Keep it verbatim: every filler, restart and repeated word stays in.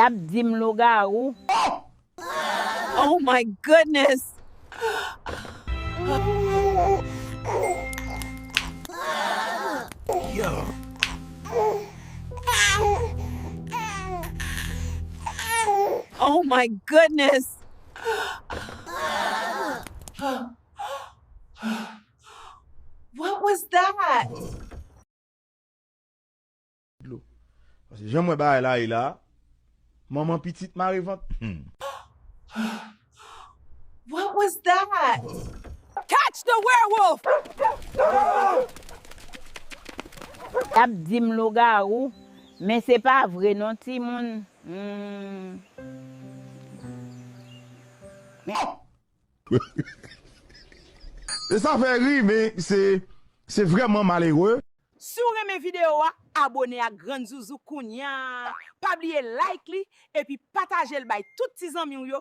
Y ap di m lougawou. Oh my goodness! Oh my goodness! What was that? Dlo. Paske jan m wè bagay la ye la, manman pitit mare vant. Hmm. What was that? Catch the werewolf! Y ap di m lougawou, men se pa vre non timoun. Hmm. E sa fè ri, men se se vrèman malere. Si w renmen videyo a, abone ak Grann Zuzu kounya. Pa bliye like li epi pataje l bay tout ti zanmi w yo.